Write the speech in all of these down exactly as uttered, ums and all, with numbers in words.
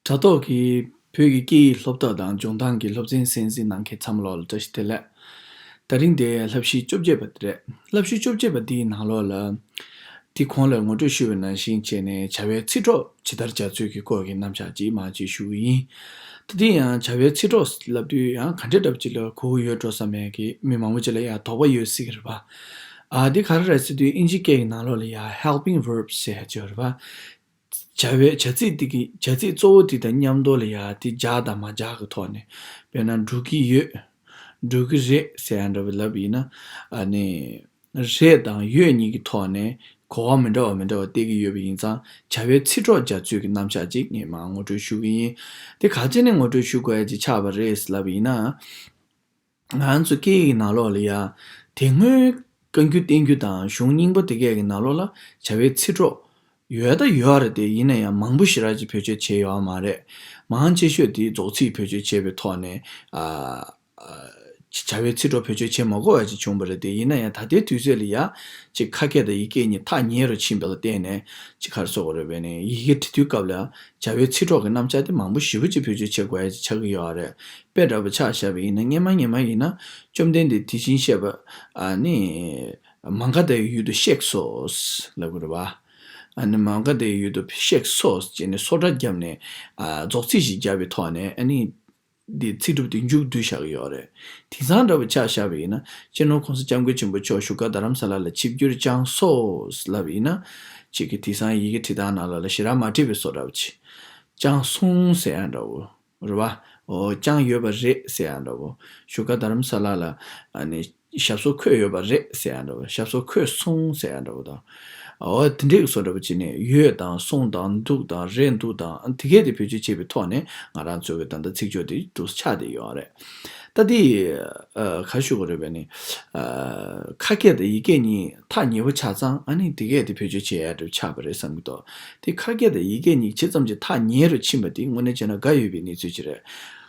དྲ་ཐོག་གི་བོད་ཀྱི་སྐད་ཡིག་སློབ་གྲྭ་དང་སྦྱོང་སྟངས་ཀྱི་སློབ་ཚན་གསན་གཟིགས་གནང་མཁན་ཚང་མ་ལོག་ལ་བཀྲ་ཤིས་བདེ་ལེགས། དེ་རིང་དེ་བསླབ་གཞི་བཅོ་བརྒྱད་པ་དེ་རེད། བསླབ་གཞི་བཅོ་བརྒྱད་པ་འདིའི་ནང་ལོགས་ལ། དེ་གོང་ལ་ངོ་སྤྲོད་ཞུས་པ་ནང་བཞིན་བྱས་ནས་བྱ་བའི་ཚིག་གྲོགས་ཇི་ལྟར་སྦྱར་ཚུལ་གྱི་སྐོར་གྱི་རྣམ་གཞག་ཅིག་མར་ཅིག་ཞུ་གི་ཡིན། ད་དེ་ཡང་བྱ་བའི་ཚིག་གྲོགས་ལབ་དུས་ཡང་ག་འདྲ་འདྲ་པོ་ཅིག་ལ་གོ་གི་ཡོད་འགྲོ་བསམ་ཡས་ཀྱི་མི་མང་པོ་ཅིག་ལ་ཡང་དོགས་པ་ཡོད་སྲིད་ཀྱི་རེད་པ། ཨ་དེ་ག་རེ་རེད་ཟེར་དུས་དབྱིན་ཇི་སྐད་ཀྱི་ནང་ལོགས་ལ་ཡང་helping verbs ཟེར་ཡ་ཅིག་ཡོད་རེད་པ། བྱ་བའི་བྱ་ཚིག་དེ་གི་བྱ་ཚིག་གཙོ་བོ་དེ་དང་མཉམ་དུ་ལ་ཡ་དེ་སྦྱར་དང་མ་སྦྱར་གི་ཐོག་ནས། དཔེར་ན་འགྲོ་གི་ཡོད། འགྲོ་གི་རེད་ཟེར་ཡ་འདྲ་བོ་ལབ་ཡིན་ན། ཨ་ནི། རེད་དང་ཡོད་གཉིས་ཀྱི་ཐོག་ནས་གོ་བ་མི་འདྲ་བ་མི་འདྲ་བ་སྟེར་གི་ཡོད་པ་ཡིན་ཙང་བྱ་བའི་ཚིག་གྲོགས་སྦྱར་ཚུལ་གྱི་རྣམ་གཞག་ཅིག་ངས་མར་ངོ་སྤྲོད་ཞུ་གི་ཡིན། དེ་ག་ཅི་ནས་ངོ་སྤྲོད་ཞུ་དགོས་ཡ་ཅིག་ཆགས་པ་རེད་ལབ་ཡིན་ན། ང་ཚོ་སྐད་ཡིག་ནང་ལོགས་ལ་ཡ། དེ་སྔོན་བཀའ་འགྱུར་བསྟན་འགྱུར་དང་གཞུང་རྙིང་པ་དེ་གས་ཀྱི་ནང་ལོགས་ལ་བྱ་བའི་ཚིག་གྲོགས་ཡོད་ད་ཡོད་རེད་དེ། ཡིན་ན་ཡང་མང་པོ་ཞེ་དྲག་ཅིག་བེད་སྤྱོད་བྱས་ཡོད་མ་རེད། མང་ཆེ་ཤོས་དེ་རྫོགས་ཚིག་བེད་སྤྱོད་བྱས་པའི་ཐོག་ནས། ཨ། ཨ། བྱ་བའི་ཚིག་གྲོགས་བེད་སྤྱོད་བྱེད་མ་དགོས་པ་ཅིག་བྱུང་བ་རེད་དེ། ཡིན་ན་ཡང་ད་ལྟའི་དུས་ཚོད་ལ་ཡ། ཅིག་ཁ་སྐད་དང་ཡིག་སྐད་གཉིས་ཐག་ཉེ་རུ་ཕྱིན་པ་ལ་བརྟེན་ནས། ཅིག་ག་རེ་ཟེར་དགོས་རེད་པས་ནས། ཡི་གེ་འབྲི་དུས་སྐབས་ལ་བྱ་བའི་ཚིག་གྲོགས་ཀྱི་རྣམ་གཞག་དེ་མང་པོ་ཞེ་པོ་ཅིག་བེད་སྤྱོད་བྱེད་དགོས་ཡ་ཅིག་ཆགས་ཀྱི་ཡོད་རེད། དཔེ་འདྲ་པོ་ཆ་བཞག་པ་ཡིན་ན། སྔན་མ་སྔན་མ་ཡིན་ན། བཅོམ་ལྡན་འདས་དེ་བཞིན་གཤེགས་པ། ཨ་ནི། མ་ག་དྷའི་ཡུལ་དུ་གཤེགས་སོ། ལབ་དགོས་རེད་པ། ཨ་ནི་མ་ག་དྷའི་ཡུལ་དུ་གཤེགས་སོ་ཅེས་ནས་སོ་སྒྲ་བརྒྱབ་ནས། ཨ། རྫོགས་ཚིག་ཞིག་བརྒྱབ་པའི་ཐོག་ནས། ཨ་ནི། འདི་ཚིག་གྲུབ་དེ་མཇུག་བསྡུས་བཞག་གི་ཡོད་རེད། དེང་སང་འདྲ་པོ་ཆ་བཞག་པ་ཡིན་ན། སྤྱི་ནོར་༸གོང་ས་༸སྐྱབས་མགོན་ཆེན་པོ་མཆོག་བཞུགས་སྒར་རྡ་རམ་ས་ལ་ལ་ཆིབས་བསྒྱུར་བསྐྱངས་སོ་ལབ་ཡིན་ན། གཅིག་གིས་དེང་སང་ཡི་གེ་བྲིས་སྟངས་ནང་ལ་ལ་ཞེ་དྲག་མ་བྲིས་པའི་བཟོ་འདྲ་པོ་ཅིག་བསྐྱངས་སོང་ཟེར་ཡ་འདྲ་བོ། རེད་བ། འོ། བསྐྱངས་ཡོད་པ་རེད་ཟེར་ཡ་འདྲ་བོ། བཞུགས་སྒར་རྡ་རམ་ས་ལ་ལ། ཨ་ནི། ཞབས་སོར་འཁོད་ཡོད་པ་རེད་ཟེར་ཡ་འདྲ་བོ། ཞབས་སོར་འཁོད་སོང་ཟེར་ཡ་འདྲ་བོ་དང་། འོ། དེ་འདྲའི་བཟོ་འདྲ་པོ་བྱས་ནས། ཡོད་དང་སོང་དང་འདུག་དང་རེད་འདུག་དང་། དེ་གས་དེ་བེད་སྤྱོད་བྱེད་པའི་ཐོག་ནས་ང་རང་ཚོའི་གི་ད་ལྟ་ཚིག་སྦྱོར་དེ་འདུག་ཆགས་བསྡད་ཡོད་རེད། ད་དེ། ཨ། ག་རེ་ཞུ་དགོས་རེད་པས་ནི། ཨ། ཁ་སྐད་དང་ཡིག་སྐད་གཉིས་ཐག་ཉེ་པོ་ཆགས་ཙང་། ཨ་ནི་དེ་གས་དེ་བེད་སྤྱོད་བྱེད་ཡ་འདྲ་པོ་ཆགས་པ་རེད་བསམ་གྱི་འདུག་དེ་ཁ་སྐད་དང་ཡིག་སྐད་གཉིས་ཇི་ཙམ་གྱིས་ཐག་ཉེ་རུ་ཕྱིན་པ་དེ་དངོས་གནས་བྱས་ན་དགའ་ཡོད་པའི་གནས་ཚུལ་ཅིག་རེད།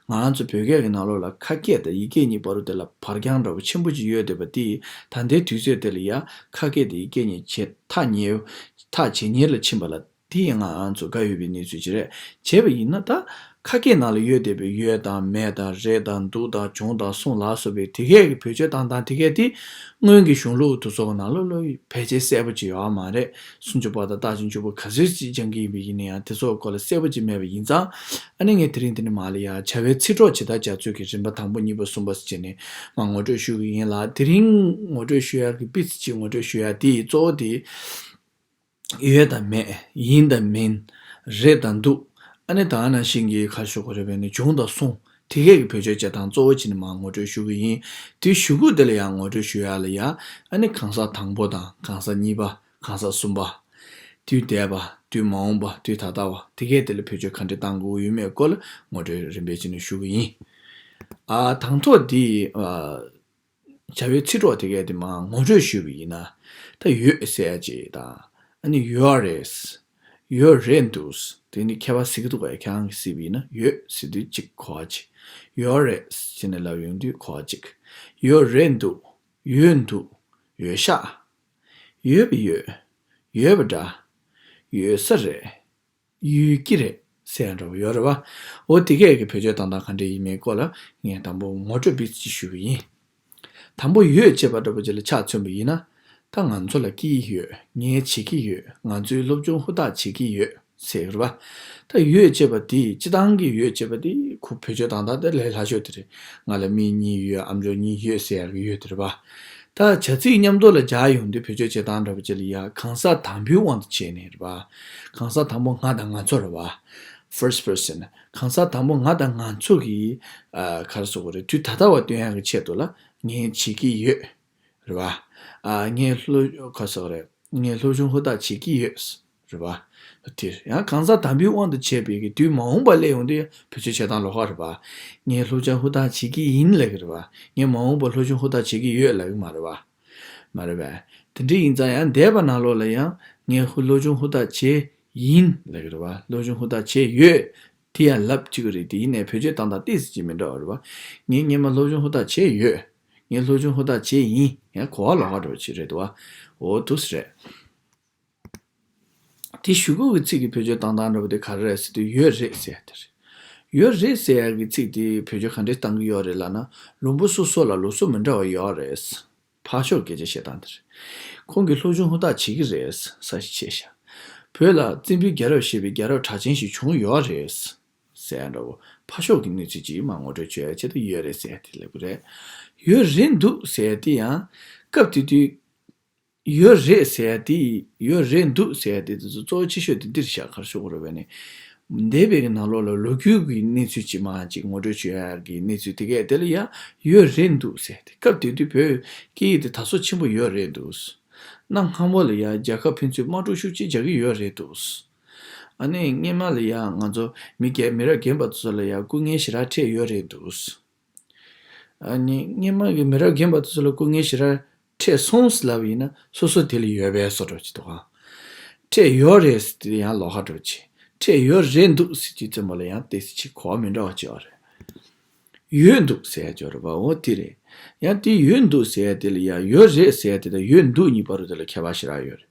ང་རང་ཚོ་བོད་སྐད་ཀྱི་ནང་ལོགས་ལ་ཁ་སྐད་དང་ཡིག་སྐད་གཉིས་བར་དུ་དེ་ལ་བར་རྐྱང་འདྲ་པོ་ཆེན་པོ་ཅིག་ཡོད་བསྡད་པ་དེ། ད་ལྟའི་དུས་ཚོད་དེ་ལ་ཡ་ཁ་སྐད་དང་ཡིག་སྐད་གཉིས་ཇེ་ཐག་ཉེ། ཐག་ཇེ་ཉེ་ལ་ཕྱིན་པ་ལ། དེ་ཡང་ང་རང་ཚོ་དགའ་ཡོད་པའི་གནས་ཚུལ་ཅིག་རེད། བྱས་པ་ཡིན་ན། ད་ཁ་སྐད་ནང་ལ་ཡོད་བསྡད་པའི་ཡོད་དང་མེད་དང་རེད་དང་འདུག་དང་བྱུང་དང་སོང་ལ་སོགས་པའི་དེ་གས་ཀྱི་བེད་སྤྱོད་བཏང་སྟངས་དེ་གས་དེ། སྔོན་གྱི་གཞུང་ལུགས་དེ་ཚོ་གི་ནང་ལ་ལོ་ཕལ་ཆེར་གསལ་པོ་ཅིག་ཡོད་མ་རེད། སུམ་ཅུ་པ་དང་རྟགས་ཅན་བཅུ་པོ་ག་ཚོད་ཅིག་སྦྱང་གི་ཡིན་པ་ཡིན་ན་ཡང་། དེ་ཚོ་སྐོར་ལ་གསལ་པོ་ཅིག་མེད་པ་ཡིན་ཙང་། ཨ་ནི་ངས་དེ་རིང་འདི་ནས་མར་ལ་ཡ་བྱ་བའི་ཚིག་གྲོགས་ཇི་ལྟར་སྦྱར་ཚུལ་གྱི་རིམ་པ་དང་པོ་གཉིས་པ་གསུམ་པ་ཟེར་བྱས་ནས་མར་ངོ་སྤྲོད་ཞུ་གི་ཡིན་ལ། དེ་རིང་ངོ་སྤྲོད་ཞུ་ཡ་གི་དཔེ་ཅིག་ངོ་སྤྲོད་ཞུ་ཡ་དེ་གཙོ་བོ་དེ། ཡོད་དང་མེད། ཡིན་དང་མིན། རེད་དང་འདུག་ཨ་ནི་ད་ནང་བཞིན་གྱི་ག་རེ་ཞུ་དགོས་རེད་པས་ནི། བྱུང་དང་སོང་། དེ་གས་ཀྱི་བེད་སྤྱོད་བྱེད་སྟངས་གཙོ་བོ་བྱས་ནས་མར་ངོ་སྤྲོད་ཞུ་གི་ཡིན། དེ་ཞུ་གི་དེ་ལ་ཡང་ངོ་སྤྲོད་ཞུ་ཡ་ལ་ཡ། ཨ་ནི་གང་ཟག་དང་པོ་དང་གང་ཟག་གཉིས་པ། གང་ཟག་གསུམ་པ། དུས་འདས་པ། དུས་མ་འོངས་པ། དུས་ད་ལྟ་བ། དེ་གས་དེ་ལ་བེད་སྤྱོད་ག་འདྲ་བཏང་དགོས་ཡོད་མེད་སྐོར་ལ་ངོ་སྤྲོད་རིམ་པས་བྱས་ནས་ཞུ་གི་ཡིན། ཨ། དང་ཐོག་འདི། ཨ། བྱ་བའི་ཚིག་གྲོགས་དེ་གས་དེ་མར་ངོ་སྤྲོད་ཞུས་པ་ཡིན་ན། ད་ཡོད་ཟེར་ཡ་ཅིག་དང་། ཨ་ནི་ཡོད་རེད། ཡོད་རེད་འདུག་དེ་ནི་ཁྱད་པར་གཟིགས་ཀྱི་འདུག་གས། ཁྱེད་རང་གིས་གཟིགས་པ་ཡིན་ན། ཡོད་ཟེར་དུས་གཅིག་གོ་བ་གཅིག་ཡོད་རེད་ཟེར་ནས་ལབ་ཡོང་དུས་གོ་བ་གཅིག་ཡོད་རེད་འདུག་ཡོད་འདུག་ཡོད་ཤག་ཡོད་པ་ཡོད། ཡོད་པ་འདྲ། ཡོད་ས་རེད། ཡོད་ཀྱི་རེད་ཟེར་ཡ་འདྲ་བོ་ཡོད་རེད་བ། འོ། དེ་གས་ཀྱི་བེད་སྤྱོད་བཏང་སྟངས་ག་འདྲ་ཡིན་མིན་སྐོར་ལ་ངས་དང་པོ་ངོ་སྤྲོད་བི་ཙམ་ཞུ་གི་ཡིན། དང་པོ་ཡོད་ཅེས་པ་འདྲ་བོ་ཅིག་ལ་ཆ་མཚོན་པ་ཡིན་ན། ད་ང་ཚོ་ལ་སྐད་ཡིག་ཡོད། ངས་བྱེད་ཀྱི་ཡོད། ང་ཚོས་སློབ་སྦྱོང་ཧུར་ཐག་བྱེད་ཀྱི་ཡོད་ཟེར་གྱི་རེད་བ། ད་ཡོད་ཅེས་པ་དེ། སྤྱིར་བཏང་གི་ཡོད་ཅེས་པ་དེ་ཁོ་བེད་སྤྱོད་བཏང་སྟངས་དེ་ལས་སླ་ཤོས་དེ་རེད། ང་ལ་མི་གཉིས་ཡོད། ཨ་མཆོག་གཉིས་ཡོད་ཟེར་ཡག་གི་ཡོད་དེ་རེད་བ། ད་བྱ་ཚིག་མཉམ་དུ་ལ་སྦྱར་ཡོང་དུས་བེད་སྤྱོད་བྱེད་སྟངས་འདྲ་བོ་ཅིག་ལ་ཡ། གང་ཟག་དང་པོའི་དབང་དུ་བྱས་ནས་རེད་བ། གང་ཟག་དང་པོ་ང་དང་ང་ཚོ་རེད་བ། First person། གང་ཟག་དང་པོ་ང་དང་ང་ཚོ་གི། ཨ། ག་རེ་ཟེར་དགོས་རེད། དུས་ད་ལྟ་བ་སྟོན་ཡག་གི་ཆེད་དུ་ལ་ངས་བྱེད་ཀྱི་ཡོད། རེད་བ། ཨ། ངས་སློབ། ག་རེ་ཟེར་དགོས་རེད། ངས་སློབ་སྦྱོང་ཧུར་ཐག་བྱེད་ཀྱི་ཡོད། རེད་བ། དེ་ཡང་གང་ཟག་དང་པོའི་དབང་དུ་བྱས་པའི་གི་དུས་མ་འོངས་པ་སླེབས་ཡོང་དུས་བེད་སྤྱོད་བྱེད་སྟངས་ལོགས་ཀ་རེད་བ། ངས་སློབ་སྦྱོང་ཧུར་ཐག་བྱེད་ཀྱི་ཡིན་ལབ་ཀྱི་རེད་བ། ངས་མ་འོངས་པར་སློབ་སྦྱོང་ཧུར་ཐག་བྱེད་ཀྱི་ཡོད་ལབ་ཀྱི་མ་རེད་བ། མ་རེད་པས། དེ་འདྲ་ཡིན་ཙང་ཡང་འདས་པ་ནང་ལོགས་ལ་ཡང་ངས་ཧུར། སློབ་སྦྱོང་ཧུར་ཐག་བྱས་ཡིན་ལབ་ཀྱི་རེད་བ། སློབ་སྦྱོང་ཧུར་ཐག་བྱས་ཡོད། དེ་ཡང་ལབ་བཅུག་གི་རེད། དེ་ཡིན་ནའི་བེད་སྤྱོད་སྟངས་སྟངས་ཏོག་ཙམ་ཅིག་མི་འདྲ་བ་རེད་བ། ངས་སྔོན་མ་སློབ་སྦྱོང་ཧུར་ཐག་བྱས་ཡོད། ངས་སློབ་སྦྱོང་ཧུར་ཐག་བྱས་ཡིན། ཡང་གོ་བ་ལོགས་ཀ་འདྲ་བོ་ཅིག་རེད་འདུག་བ། འོ། འདུག་སེ་རེད། དེ་གཞུག་གུ་གི་ཚིག་གི་བེད་སྤྱོད་བཏང་སྟངས་འདྲ་པོ་དེ་ག་རེ་རེད་ཟེར་དུས་ཡོད་རེད་ཟེར་ཡ་དེ་རེད། ཡོད་རེད་ཟེར་ཡ་གི་ཚིག་དེ་བེད་སྤྱོད་ག་འདྲས་བཏང་གི་ཡོད་རེད་ལབ་ན། ལུང་པ་སོ་སོ་ལ་ལུགས་སྲོལ་མི་འདྲ་བ་ཡོད་རེད། ཕར་ཕྱོགས་སྐད་ཆ་བཤད་སྟངས་དེ་རེད། ཁོང་གིས་སློབ་སྦྱོང་ཧུར་ཐག་བྱེད་ཀྱི་རེད་ས་ཞིག་བྱས་ཤག་བོད་ལ་བཙན་པོའི་རྒྱལ་རབས་ཞེས་པའི་རྒྱལ་རབས་གྲགས་ཅན་ཞིག་བྱུང་ཡོད་རེད་ཟེར་ཡ་འདྲ་བོ། ཕར་ཕྱོགས་ཀྱི་གནས་ཚུལ་ཅིག་མར་ངོ་སྤྲོད་བྱེད་ཡ་ཆེད་དུ་ཡོད་རེད་ཟེར་ཡ་དེ་ལབ་ཀྱི་རེད། ཡོད་རེད་འདུག་ཟེར་ཡ་དེ་ཡང་སྐབས་དེ་དུས། ཡོད་རེད་ཟེར་ཡ་དེ་ཡོད་རེད་འདུག་ཟེར་ཡ་དེ་དེ་ཚོ་གཙོ་བོ་ཆེ་ཤོས་དེ་འདིར་བཞག་ག་རེ་ཞུ་དགོས་རེད་པས་ནི། འདས་པའི་གི་ནང་ལོགས་ལ་ལོ་རྒྱུས་ཀྱི་གནས་ཚུལ་ཅིག་མར་ཅིག་ངོ་སྤྲོད་བྱེད་ཡ་གི་གནས་ཚུལ་དེ་གས་དེ་ལ་ཡ་ཡོད་རེད་འདུག་ཟེར་ཏེ། སྐབས་དེ་དུས་བོད་སྐད་ཡིག་དེ་དར་སྲོལ་ཆེན་པོ་ཡོད་རེད་འདུག་གནའ་སྔ་མོ་ལ་ཡ་རྒྱལ་ཁབ་ཕན་ཚུན་དམག་འཁྲུག་ཤུགས་ཆེ་རྒྱག་གི་ཡོད་རེད་འདུག་ཨ་ནི་སྔོན་མ་ལ་ཡ་ང་ཚོ་མི་རྒན་མི་རབས་རྒན་པ་ཚོ་ལ་ཡ་སྐུ་ངལ་ཞེ་དྲག་འཕྲད་ཡོད་རེད་འདུག་ཨ་ནི་སྔོན་མ་གི་མི་རབས་རྒན་པ་དེ་ཚོ་ལ་སྐུ་ངལ་ཞེ་དྲག་འཕྲད་སོང་ཟེར་ལབ་པ་ཡིན་ན། སོ་སོ་དེ་ལ་ཡོད་པའི་བཟོ་འདྲ་ཅིག་འདུག་ག་འཕྲད་ཡོད་རེད་ཟེར་དེ་ཡང་ལོགས་ཀ་འདྲ་ཅིག་འཕྲད་ཡོད་རེད་འདུག་ཟེར་དུས་ཙམ་པ་ལ་ཡང་ཏོག་ཙམ་ཅིག་གོ་བ་མི་འདྲ་བ་ཅིག་ཡོད་རེད། ཡོད་འདུག་ཟེར་ཡ་ཅིག་ཡོད་རེད་པ། འོ་དེ་རེད། ཡང་དེ་ཡོད་འདུག་ཟེར་ཡ་དེ་ལ་ཡ་ཡོད་རེད་ཟེར་ཡ་དེ་དང་ཡོད་འདུག་གཉིས་བར་དུ་དེ་ལ་ཁྱད་པར་ཞེ་དྲག་ཡོད་རེད།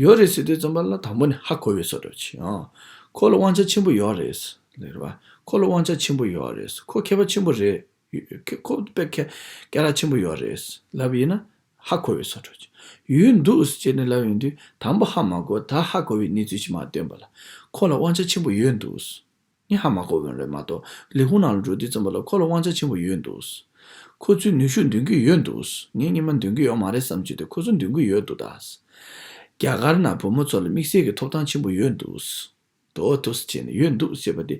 ཡོད་རེད་ཟེར་དུས་ཙམ་པ་ལ་དང་པོ་ནས་ཧ་གོ་བའི་བཟོ་འདྲ་ཅིག་ཨང་། ཁོ་ལ་དབང་ཆ་ཆེན་པོ་ཡོད་རེད། ལབ་རེད་པ། ཁོ་ལ་དབང་ཆ་ཆེན་པོ་ཡོད་རེད། ཁོ་མཁས་པ་ཆེན་པོ་རེད། ཁོ་དཔེ་སྐད་སྐད་གྲགས་ཆེན་པོ་ཡོད་རེད་ལབ་ཡིན་ན། ཧ་གོ་བའི་བཟོ་འདྲ་ཅིག་ཡོད་འདུག་ཟེར་ནས་ལབ་ཡོང་དུས་དང་པོ་ཧ་མ་གོ། ད་ཧ་གོ་བའི་གནས་ཚུལ་ཞིག་མར་སྟོན་པ་ལ། ཁོ་ལ་དབང་ཆ་ཆེན་པོ་ཡོད་འདུག་ངས་ཧ་མ་གོ་བ་རེད་མ་གཏོགས། ལས་ཁུངས་ནང་ལ་འགྲོ་དུས་ཙམ་པ་ལ་ཁོ་ལ་དབང་ཆ་ཆེན་པོ་ཡོད་འདུག་ཁོ་ཚོས་ནུས་ཤུགས་འདོན་གྱི་ཡོད་འདུག་ངས་སྔོན་མ་འདོན་གྱི་ཡོད་མ་རེད་བསམ་བྱས་ཏེ་ཁོ་ཚོ་འདོན་གྱི་ཡོད་འདུག་ད། རྒྱ་གར་ནང་བུ་མོ་ཚོ་ལ་དམིགས་བསལ་གྱི་ཐོབ་ཐང་ཆེན་པོ་ཡོད་འདུག་དོ་དོ་སེ་བྱས་ནས་ཡོད་འདུག་ཟེར་བ་དེ།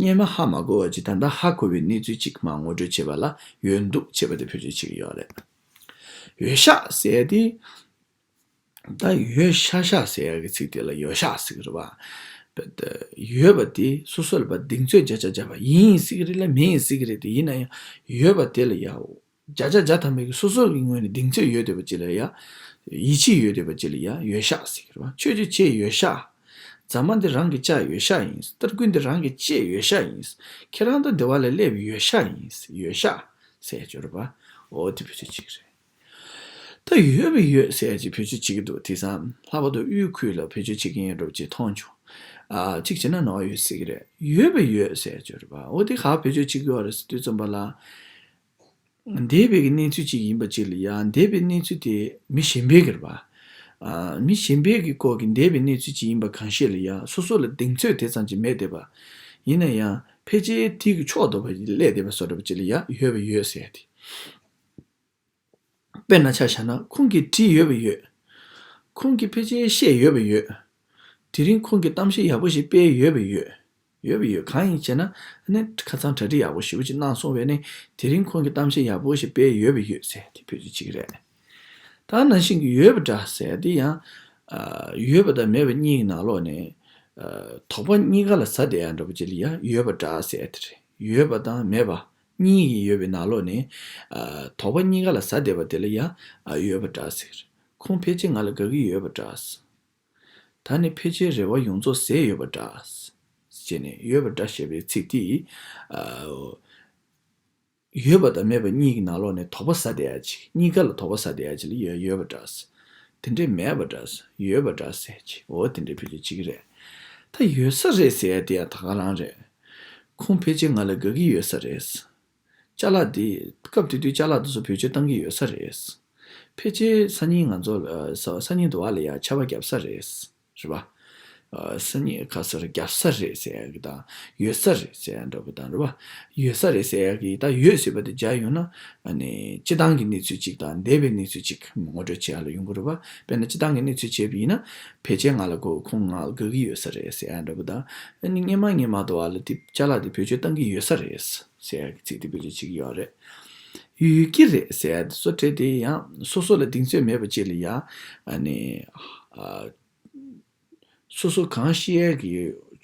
སྔོན་མ་ཧ་མ་གོ་བ་ཅིག་ད་ལྟ་ཧ་གོ་བའི་གནས་ཚུལ་ཅིག་མར་ངོ་སྤྲོད་བྱེད་པ་ལ་ཡོད་འདུག་ཅེས་པ་དེ་བེད་སྤྱོད་བྱེད་ཀྱི་ཡོད་རེད། ཡོད་ཤག་ཟེར་ཡ་དེ། ད་ཡོད་ཤག་ཤག་ཟེར་ཡ་གི་ཚིག་དེ་ལ་ཡོད་ཤག་ཟེར་གི་རེད་པ། ཡོད་པ་དེ་སོ་སོ་ལ་པ་གདེང་ཚོད་བརྒྱ་ཆ་བརྒྱ་པ་ཡིན་ཟེར་གི་རེད་ལ་མིན་ཟེར་གི་རེད་དེ། ཡིན་ན་ཡང་ཡོད་པ་དེ་ལ་ཡ། བརྒྱ་ཆ་བརྒྱ་ཐམ་པའི་གི་སོ་སོ་གི་ངོས་ནས་གདེང་ཚོད་ཡོད་བསྡད་པ་ཅིག་ལ་ཡ། ཡིད་ཆེས་ཡོད་བསྡད་པ་ཅིག་ལ་ཡ་ཡོད་ཤག་ཟེར་གི་རེད་པ། ཆོས་ཀྱི་ཆེ་ཡོད་ཤག་རྫ་མ་འདི་རང་གི་ལྕགས་ཡོད་ཤག་ཡིན། སྟར་ཀུན་འདི་རང་གི་ལྕེ་ཡོད་ཤག་ཡིན། ཁྱེད་རང་དང་འདི་བ་ལ་སླེབས་ཡོད་ཤག་ཡིན། ཡོད་ཤག་ཟེར་ཡ་ཅིག་ཡོད་རེད་པ། འོ་དེ་བེད་སྤྱོད་བྱེད་ཀྱི་རེད། ད་ཡོད་པ་ཡོད་ཟེར་ཡ་ཅིག་བེད་སྤྱོད་བྱེད་ཀྱི་འདུག་དེང་སང་ལྷག་པར་དུ་དབུས་ཁུལ་ལ་བེད་སྤྱོད་བྱེད་ཀྱི་ཡོད་འདྲ་པོ་ཅིག་མཐོང་བྱུང་། ཨ། གཅིག་བྱས་ན་ནོར་ཡོད་ཟེར་གྱི་རེད། ཡོད་པ་ཡོད་ཟེར་ཡ་ཅིག་ཡོད་རེད་པ། འོ་དེ་ག་བེད་སྤྱོད་བྱེད་ཀྱི་ཡོད་རེད་ཟེར་དུས་ཙམ་པ་ལ། འདས་པའི་གི་གནས་ཚུལ་ཅིག་ཡིན་པ་ཅིག་ལ་ཡང་འདས་པའི་གནས་ཚུལ་དེ་མི་གཞན་པའི་གི་རེད་པ། ཨ། མི་གཞན་པའི་གི་སྐོར་གྱི་འདས་པའི་གནས་ཚུལ་ཅིག་ཡིན་པ་གང་ཤེས་ལ་ཡང་སོ་སོ་ལ་གདེང་ཚོད་དེ་ཙམ་ཅིག་མེད་བསྡད་པ། ཡིན་ན་ཡང་ཕལ་ཆེར་དེ་གི་ཕྱོགས་ལྡོག་པ་ཅིག་སླེབས་བསྡད་པ་བཟོ་འདྲ་པོ་ཅིག་ལ་ཡང་ཡོད་པ་ཡོད་ཟེར་ཡ་དེ། དཔེར་ན་ཆ་བཞག་ན་ཁོང་གིས་བྲིས་ཡོད་པ་ཡོད། ཁོང་གིས་ཕལ་ཆེར་བཤད་ཡོད་པ་ཡོད། དེ་རིང་ཁོང་གིས་གཏམ་བཤད་ཡག་པོ་ཞིག་སྤེལ་ཡོད་པ་ཡོད། ཡོད་པ་ཡོད། གང་ཡིན་ཟེར་ན། ཨ་ནི་ཁ་སང་གྲ་སྒྲིག་ཡག་པོ་ཞེ་པོ་ཅིག་གནང་སོང་བས་ནི། དེ་རིང་ཁོང་གིས་གཏམ་བཤད་ཡག་པོ་ཞིག་སྤེལ་ཡོད་པ་ཡོད་ཟེར་དེ་བེད་སྤྱོད་བྱེད་ཀྱི་རེད། ད་ནང་བཞིན་གྱི་ཡོད་པ་འདྲ་ཟེར་དེ་ཡང་། ཨ། ཡོད་པ་དང་མེད་པ་གཉིས་ཀྱི་ནང་ལོགས་ནས། ཨ། དོགས་པ་གཉིས་ཀ་ལ་ཟ་བསྡད་ཡ་འདྲ་པོ་ཅིག་ལ་ཡ་ཡོད་པ་འདྲ་ཟེར་དེ་རེད། ཡོད་པ་དང་མེད་པ་གཉིས་ཀྱི་ཡོད་པའི་ནང་ལོགས་ནས། ཨ། དོགས་པ་གཉིས་ཀ་ལ་ཟ་བསྡད་པ་དེ་ལ་ཡ། ཨ། ཡོད་པ་འདྲ་ཟེར། ཁོང་ཕལ་ཆེར་ང་ལ་དགའ་གི་ཡོད་པ་འདྲ། ད་ནི་ཕལ་ཆེར་རེ་བ་ཡོངས་རྫོགས་ཟད་ཡོད་པ་འདྲ། ཅེས་ནས་ཡོད་པ་འདྲ་ཞེས་པའི་ཚིག་དེ། ཨ། ཡོད་པ་དང་མེད་པ་གཉིས་ཀྱི་ནང་ལོགས་ནས་དོགས་པ་ཟ་བསྡད་ཡ་ཅིག་གཉིས་ཀ་ལ་དོགས་པ་ཟ་བསྡད་ཡ་ཅིག་ལ་ཡོད་ཡོད་པ་འདྲ། དེ་འདྲས་མེད་པ་འདྲ། ཡོད་པ་འདྲ་ཟེར་ཅིག་འོ་དེ་འདྲས་བེད་སྤྱོད་བྱེད་ཀྱི་རེད། ད་ཡོད་ས་རེད་ཟེར་ཡ་དེ་ཡང་ད་ག་རང་རེད། ཁོང་ཕལ་ཆེར་ང་ལ་དགའ་གི་ཡོད་ས་རེད། ཅ་ལག་འདི། སྐབས་དེ་དུས་ཅ་ལག་འདི་ཚོ་བེད་སྤྱོད་བཏང་གི་ཡོད་ས་རེད། ཕལ་ཆེར་སང་ཉིན་ང་ཚོ་ལ་ས་སང་ཉིན་དུ་བ་ལ་ཡ་ཆར་པ་བརྒྱབ་ས་རེད། རེད་པ། ཨ། སང་ཉིན་ག་ས་རེད། བརྒྱབ་ས་རེད་ཟེར་ཡ་གི་དང་ཡོད་ས་རེད་ཟེར་ཡ་འདྲ་པོ་དང་རེད་པ། ཡོད་ས་རེད་ཟེར་ཡ་གི་ད་ཡོད་ཟེར་བ་དེ་སྦྱར་ཡོང་ན། ཨ་ནི་སྤྱི་བཏང་གི་གནས་ཚུལ་གཅིག་དང་འདས་པའི་གནས་ཚུལ་གཅིག་ངོ་སྤྲོད་བྱེད་ཡ་ལ་ཡོང་གི་རེད་པ། དཔེར་ན་སྤྱི་བཏང་གི་གནས་ཚུལ་བྱས་པ་ཡིན་ན། ཕལ་ཆེར་ང་ལ་གོ་ཁོང་ང་ལ་དགའ་གི་ཡོད་ས་རེད་ཟེར་ཡ་འདྲ་པོ་དང་། ཨ་ནི་སྔོན་མ་སྔོན་མ་དུ་བ་ལ་དེ་ཅ་ལག་དེ་བེད་སྤྱོད་བཏང་གི་ཡོད་ས་རེད། ཟེར་ཡ་གི་ཚིག་དེ་བེད་སྤྱོད་བྱེད་ཀྱི་ཡོད་རེད། ཡོད་ཀྱི་རེད་ཟེར་ཡ་དེ་སོ་ཁྲལ་དེ་ཡང་སོ་སོ་ལ་གདེང་ཚོད་མེད་པ་ཅིག་ལ་ཡ། ཨ་ནི། ཨ། སོ་སོ་གང་ཤེས་ཡ་གི་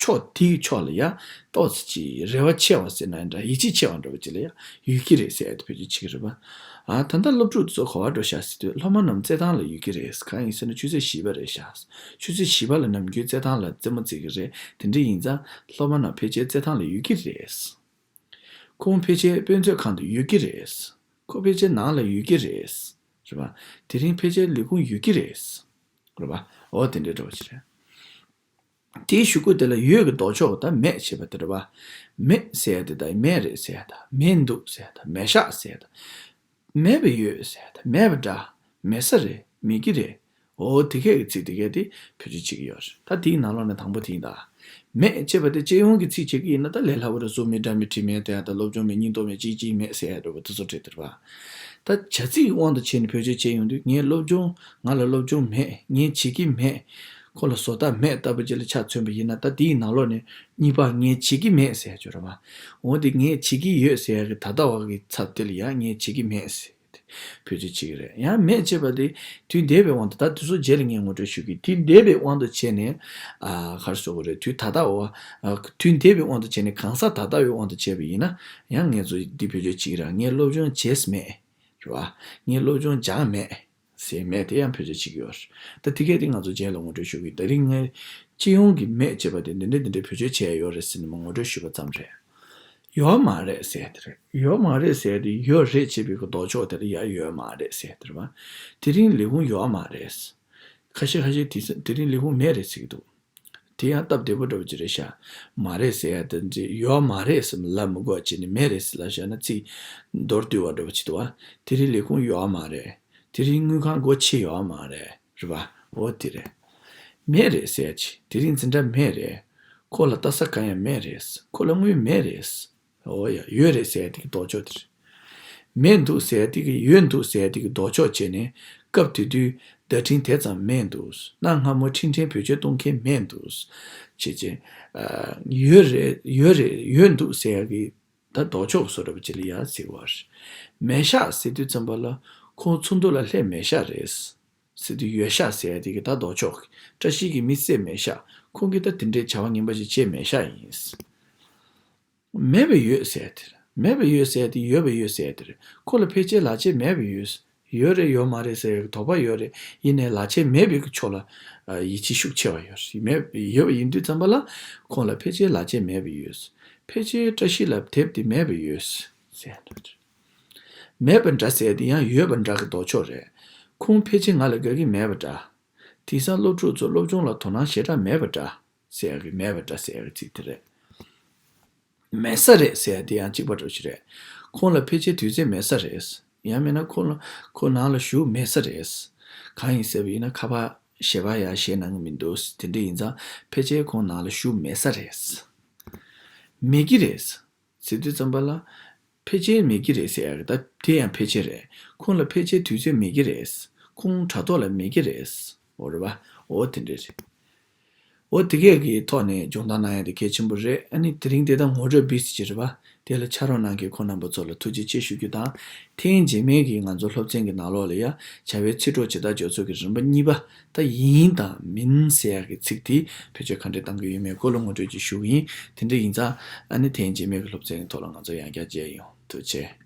ཕྱོགས་དེའི་ཕྱོགས་ལ་ཡ། ཏོག་ཙམ་ཅིག་རེ་བ་ཆེ་བ་ཟེར་ན་འདྲ། ཡིད་ཆེས་ཆེ་བ་འདྲ་བ་ཅིག་ལ་ཡ་ཡོད་ཀྱི་རེད་ཟེར་ཡ་དེ་བེད་སྤྱོད་བྱེད་ཀྱི་རེད་པ། ཨ། ད་ལྟ་སློབ་ཕྲུག་ཚོ་ག་བ་འགྲོ་ཤག་ཟེར་དུས་སློབ་མ་རྣམས་རྩེད་ཐང་ལ་ཡོད་ཀྱི་རེད། གང་ཡིན་ཟེར་ན་ཆུ་ཚོད་བཞི་པ་རེད་ཤག་ཆུ་ཚོད་བཞི་པ་ལ་ནམ་རྒྱུན་རྩེད་ཐང་ལ་རྩེད་མོ་རྩེ་གི་རེད། དེ་འདྲ་ཡིན་ཙང་སློབ་མ་རྣམས་ཕལ་ཆེར་རྩེད་ཐང་ལ་ཡོད་ཀྱི་རེད། ཁོང་ཕལ་ཆེར་དཔེ་མཛོད་ཁང་དུ་ཡོད་ཀྱི་རེད། ཁོ་ཕལ་ཆེར་ནང་ལ་ཡོད་ཀྱི་རེད། རེད་པ། དེ་རིང་ཕལ་ཆེར་ལས་ཁུངས་ཡོད་ཀྱི་རེད། རེད་པ། འོ་དེ་འདྲའི་འདྲ་བ་ཞིག་རེད། དེའི་གཞུག་གུ་དེ་ལ་ཡོད་ཀྱི་ལྡོག་ཕྱོགས་ཀྱི་ད་མེད་ཅེས་པ་དེ་རེད་པ། མེད་ཟེར་ཡ་དེ་ད་མེད་རེད་ཟེར་ཡ་ད་མེད་འདུག་ཟེར་ཡ་ད་མེད་ཤག་ཟེར་ཡ་ད། མེད་པ་ཡོད་ཟེར་ཡ་ད་མེད་པ་འདྲ། མེད་ས་རེད། མེད་ཀྱི་རེད། འོ་དེ་གས་ཀྱི་ཚིག་དེ་གས་དེ་བེད་སྤྱོད་བྱེད་ཀྱི་ཡོད་རེད། ད་དེའི་ནང་ལོགས་ནས་དང་པོ་དེ་ཡིན་ད། མེད་ཅེས་པ་དེ་སྤྱི་ཡོངས་ཀྱི་ཚིག་བྱེད་ཀྱི་ཡིན་ན་ད་ལས་སླ་པོ་རེད། གཟུགས་མེད་སྒྲ་མེད་དྲི་མེད་དེ་ཡང་ད་སློབ་སྦྱོང་མེད། སྙིང་སྟོབས་མེད། ཅིག་ཅིག་མེད་ཟེར་ཡ་འདྲ་པོ་དེ་ཚོ་བྲིས་དེ་རེད་པ། ད་བྱ་ཚིག་གི་དབང་དུ་བྱས་ནས་བེད་སྤྱོད་བྱས་ཡོང་དུས་ངས་སློབ་སྦྱོང་། ང་ལ་སློབ་སྦྱོང་མེད། ངས་བྱེད་ཀྱི་མེད། ཁོ་ལ་བཟོ་ལྟ་མེད་ལྟ་བུ་ཅིག་ལ་ཆ་མཚོན་པ་ཡིན་ན་ད་དེའི་ནང་ལོགས་ནས་གཉིས་པ་ངས་བྱེད་ཀྱི་མེད་ཟེར་ཡ་ཅིག་ཡོད་རེད་པ། འོ་དེ་ངས་བྱེད་ཀྱི་ཡོད་ཟེར་ཡ་གི་ད་ལྟ་བ་གི་ཚབ་དེ་ལ་ཡང་ངས་བྱེད་ཀྱི་མེད་ཟེར། བེད་སྤྱོད་བྱེད་ཀྱི་རེད། ཡང་མེད་ཅེས་པ་དེ་དུས་འདས་པའི་དབང་དུ། ད་དེ་ཚོ་རྗེས་ལ་ངས་ངོ་སྤྲོད་ཞུ་གི། དུས་འདས་པའི་དབང་དུ་བྱས་ནས། ཨ། ག་རེ་ཟེར་དགོས་རེད། དུས་ད་ལྟ་བ། ཨ། དུས་འདས་པའི་དབང་དུ་བྱས་ནས་གང་ཟག་ད་ལྟ་བའི་དབང་དུ་བྱས་པ་ཡིན་ན། ཡང་ངས་ཚོ་འདི་བེད་སྤྱོད་བྱེད་ཀྱི་རེད། ངས་སློབ་སྦྱོང་བྱས་མེད། རེད་པ། ངས་སློབ་སྦྱོང་སྦྱངས་མེད་ཟེར་མེད་དེ་ཡང་བེད་སྤྱོད་བྱེད་ཀྱི་ཡོད་རེད། ད་དེ་གས་དེ་ང་ཚོ་རྗེས་ལ་ངོ་སྤྲོད་ཞུ་གི། དེ་རིང་ངས་སྤྱི་ཡོངས་ཀྱི་མེད་ཅེས་པ་དེ་འདི་འདྲ་འདི་འདྲ་བེད་སྤྱོད་བྱས་ཡོད་རེད་ཟེར་ནས་མར་ངོ་སྤྲོད་ཞུས་པ་ཙམ་རེད། ཡོད་མ་རེད་ཟེར་དེ་རེད། ཡོད་མ་རེད་ཟེར་དེ་ཡོད་རེད་ཅེས་པའི་གི་ལྡོག་ཕྱོགས་དེ་ལ་ཡ་ཡོད་མ་རེད་ཟེར་དེ་རེད་པ། དེ་རིང་ལས་ཁུངས་ཡོད་མ་རེད། ཁ་ཤས་ཁ་ཤས་དེ་དེ་རིང་ལས་ཁུངས་མེད་རེད་ཟེར་གྱི་འདུག་དེ་ཡང་སྟབས་བདེ་པོ་འདྲ་པོ་ཅིག་རེད་ཤག་མ་རེད་ཟེར་ཡ་དེ་འདྲ་ཡོད་མ་རེད་ཟེར་ལབ་མི་དགོས་བྱས་ནས་མེད་རེད་ཟེར་ལབ་བཞག་ན་ཚིག་མདོར་བསྡུས་པ་འདྲ་པོ་ཅིག་འདུག་པ། དེ་རིང་ལས་ཁུངས་ཡོད་མ་རེད། དེ་རིང་དངུལ་ཁང་སྒོ་ཕྱེ་ཡོད་མ་རེད། རེད་པ། འོ་དེ་རེད། མེད་རེད་ཟེར་ཡ་ཅིག་དེ་རིང་འཛིན་གྲྭ་མེད་རེད། ཁོ་ལ་ལྟ་ས་གང་ཡང་མེད་རེད། ཁོ་ལ་དངུལ་མེད་རེད། འོ་ཡ། ཡོད་རེད་ཟེར་ཡ་དེ་གི་ལྡོག་ཕྱོགས་དེ་རེད། མེད་འདུག་ཟེར་ཡ་དེ་གི་ཡོད་འདུག་ཟེར་ཡ་དེ་གི་ལྡོག་ཕྱོགས་བྱས་ནས་སྐབས་དེ་དུས་བརྡ་འཕྲིན་དེ་ཙམ་མེད་འདུག་གནའ་སྔ་མོ་འཕྲིན་ཕྲན་བེད་སྤྱོད་གཏོང་མཁན་མེད་འདུག་བྱས་བྱས། ཨ། ཡོད་རེད། ཡོད་རེད། ཡོད་འདུག་ཟེར་ཡ་གི་ད་ལྡོག་ཕྱོགས་བཟོ་འདྲ་པོ་ཅིག་ལ་ཡ་ཟེར་བ་རེད། མེད་ཤག་ཟེར་དུས་ཙམ་པ་ལ་ཁོང་ཚོགས་འདུ་ལ་སླེབས་མེད་ཤག་རེད་ཟེར་དུས་ཡོད་ཤག་ཟེར་ཡ་དེ་གི་ད་ལྡོག་ཕྱོགས། བཀྲ་ཤིས་ཀྱི་མི་བསད་མེད་ཤག་ཁོང་གིས་ད་དེ་འདྲའི་བྱ་བ་ངན་པ་ཞིག་བྱས་མེད་ཤག་ཡིན། མེད་པ་ཡོད་ཟེར་དེ་རེད། མེད་པ་ཡོད་ཟེར་དེ་ཡོད་པ་ཡོད་ཟེར་དེ་རེད། ཁོ་ལ་ཕལ་ཆེར་ལག་ཆས་མེད་པ་ཡོད། ཡོད་རེད་ཡོད་མ་རེད་ཟེར་དོགས་པ་ཡོད་རེད། ཡིན་ནའི་ལག་ཆས་མེད་པའི་གི་ཕྱོགས་ལ་ཡིད་ཆེས་ཤུགས་ཆེ་བ་ཡོད་རེད། མེད། ཡོད་པ་ཡིན་དུས་ཙམ་པ་ལ་ཁོང་ལ་ཕལ་ཆེར་ལག་ཆས་མེད་པ་ཡོད། ཕལ་ཆེར་བཀྲ་ཤིས་ལ་དེབ་དེ་མེད་པ་ཡོད་ཟེར། མེད་པ་འདྲ་ཟེར་དེ་ཡང་ཡོད་པ་འདྲ་གི་ལྡོག་ཕྱོགས་རེད། ཁོང་ཕལ་ཆེར་ང་ལ་དགའ་གི་མེད་པ་འདྲ། དེང་སང་སློབ་ཕྲུག་ཚོ་སློབ་སྦྱོང་ལ་དོ་སྣང་ཞེ་དྲག་མེད་པ་འདྲ་ཟེར་ཡ་གི་མེད་པ་འདྲ་ཟེར་ཡ་གི་ཚིག་དེ་རེད། མེད་ས་རེད་ཟེར་ཡ་དེ་ཡང་གཅིག་པ་འདྲ་ཞིག་རེད། ཁོང་ལ་ཕལ་ཆེར་དུས་ཚོད་མེད་ས་རེད། ཡང་མིན་ན་ཁོང་ལ་ཁོ་ནང་ལ་བཞུགས་མེད་ས་རེད། གང་ཡིན་ཟེར་བ་ཡིན་ན་ཁ་པར་ཞལ་པར་ཡང་བཞེས་གནང་གི་མི་འདུག་དེ་འདྲ་ཡིན་ཙང་ཕལ་ཆེར་ཁོང་ནང་ལ་བཞུགས་མེད་ས་རེད། མེད་ཀྱི་རེད། ཟེར་དུས་ཙམ་པ་ལ། ཕལ་ཆེར་མེད་ཀྱི་རེད་ཟེར་ཡ་གི་ད་དེ་ཡང་ཕལ་ཆེར་རེད། ཁོང་ལ་ཕལ་ཆེར་དུས་ཚོད་མེད་ཀྱི་རེད། ཁོང་དྲ་ཐོག་ལ་མེད་ཀྱི་རེད། འོ་རེད་པ། འོ་དེ་འདྲ་རེད། འོ་དེ་གས་ཀྱི་ཐོག་ནས་སྦྱོང་བརྡར་གནང་ཡ་དེ་གལ་ཆེན་པོ་རེད། ཨ་ནི་དེ་རིང་དེ་ད་ངོ་སྤྲོད་བི་སི་ཅི་རེད་པ། དེ་ལ་ཕྱག་རོགས་གནང་མཁན་ཁོང་རྣམ་པ་ཚོ་ལ་ཐུགས་རྗེ་ཆེ་ཞུ་རྒྱུ་དང་། ཐེངས་རྗེས་མའི་གི་ང་ཚོ་སློབ་ཚན་གྱི་ནང་ལོགས་ལ་ཡ་བྱ་བའི་ཚིག་གྲོགས་ཇི་ལྟར་འཇོག་ཚུལ་གྱི་རིམ་པ་གཉིས་པ། ད་ཡིན་དང་མིན་ཟེར་ཡ་གི་ཚིག་དེ་བེད་སྤྱོད་ག་འདྲས་གཏང་གི་ཡོད་མེད་སྐོར་ལ་ངོ་སྤྲོད་ཅིག་ཞུ་གི་ཡིན། དེ་འདྲ་ཡིན་ཙང་ཨ་ནི་ཐེངས་རྗེས་མའི་གི་སློབ་ཚན་གྱི་ཐོག་ལ་ང་ཚོ་ཡང་བསྐྱར་མཇལ་ཡོང་། ཐུགས་རྗེ་ཆེ།